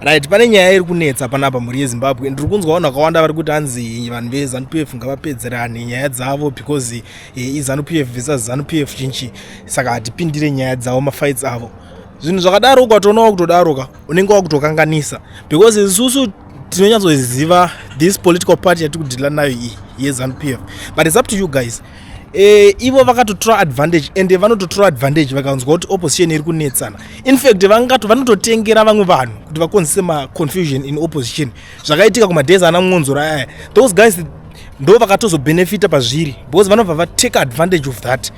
Right, pane nyaya iri kunetsa panapa, mhuri yeZimbabwe. Ndiri kunzwa vanhu vakawanda vari kuti hanzi vanhu veZANU PF ngavapedzerane nyaya dzavo because iZANU PF versus ZANU PF chinchi, saka hatipindire nyaya dzavo, mafights avo, zvinhu zvakadaro. Ukatoona wakutodaro ka, unenge wakutokanganisa, because isusu tinonyatsoziva this political party yatiri kudeala nayo iyi yeZANU PF. But it's up to you guys. Ivo vakatotora advantage, ende vanototora advantage vakanzwa kuti opposition iri kunetsana. In fact, vanototengera vamwe vanhu kuti vakonzese maconfusion in opposition. Zvakaitika kumadays ana Mwonzora aya, those guys ndo vakatozobhenefita pazviri because vanobva vatake advantage of that.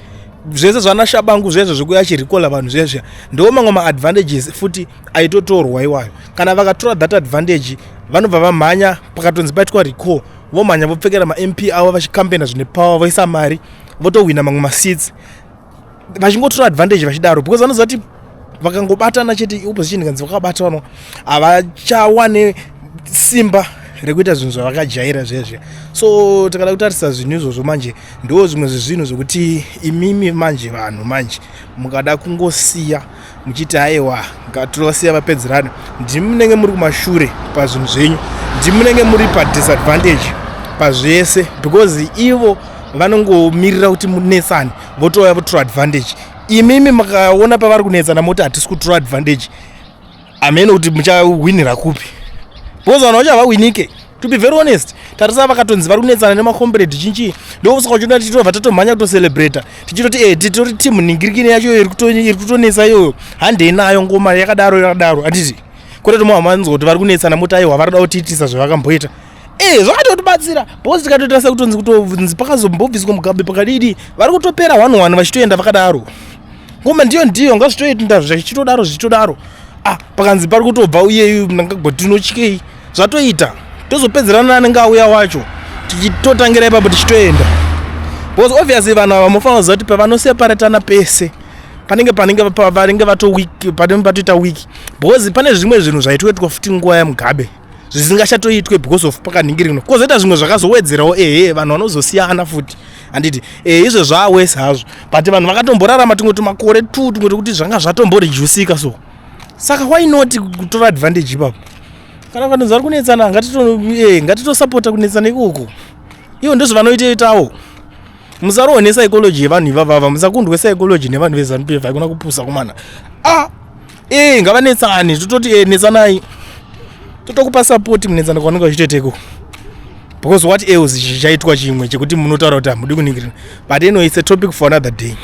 Zvese zvana Tshabangu zvezvo zvekuya achirecalla vanhu zvezve, ndo mamwe maadvantages futi aitotorwa iwayo. Kana vakatora that advantage, vanobva vamhanya. Pakatonzi paitwa recall, vomhanya, vopfekera maMP avo, vachicampaigna zvine power, voisa mari, votowina mamwe maseats, vachingotora advantage vachidaro, because vanoziva kuti vakangobatana chete, opposition ikanzi vakabatana, havachawane simba rekuita zvinhu zvavakajaira zvezve. So takada kutarisa zvinhu izvozvo manje, ndo zvimwe zvezvinhu zvokuti imimi manje, vanhu manje, mukada kungosiya muchiti aiwa, ngatirosiya vapedzerane, ndimi munenge muri kumashure pazvinhu zvenyu, ndimi munenge muri padisadvantage pazvese, because ivo vanongomirira kuti munetsane, votouya votora advantage. Imimi makaona pavari kunetsana moti hatisi kutora advantage, hamene kuti muchawinira kupi, because vanhu vacho havawinike, to be very honest. Tarisa, vakatonzi vari kunetsana nemacomrade chinchi, ndosaka uchiona tichitobva tatomhanya kutocelebrata, tichitoti titori timu ningirikini yacho iri kutonetsa iyoyo, handei nayo, ngoma yakadaro yakadaro, handiti? Kwete tomohamanzwa kuti vari kunetsana moti aiwa, vari kuda kutiitisa zvavakamboita. Zvakatotibatsira, because tikatoita sekutonzi kutonzi pakazombobviswa Mugabe pakadidi, vari kutopera one one vachitoenda vakadaro. Ngoma ndiyo ndiyo, ngazvitoenda zvichitodaro zvichitodaro. Ah, pakanzi pari kutobva uyeyu Mnangagwa, tinotyei? Zvatoita tozopedzerana anenge auya wacho, tichitotangira ipapo tichitoenda, because obviously vanhu ava mufanira kuziva kuti pavanoseparatana pese panenge vanenge vato weak, panenge patoita weak, because pane zvimwe zvinhu zvaitoitwa futi nguva yaMugabe zvisingachatoitwe because of pakanhingirinwa. Kwozoita zvimwe zvakazowedzerawo. Ehe, vanhu vanozosiyana futi, handiti? Izvo zvawese hazvo, but vanhu vakatomborarama tumwe tumakore tumwe tokuti zvanga zvatomboreducika. So saka why not kutora advantage ipapo? Kana vanhu vari kunetsana, ngatitosapota kunetsana ikoko. Ivo ndozvavanoitoitawo. Musarohwe nepsychology yevanhu ivavava, musakundwe psychology nevanhu veZANU PF. Haikona kupusa kumana. Ah, ngavanetsane, tototi netsanai, totokupa support munetsana kwavanenge vachitoita ikoko, because what else chichaitwa chimwe chekuti munotaura kuti hamudi kuningirina? But anyway, it's a topic for another day.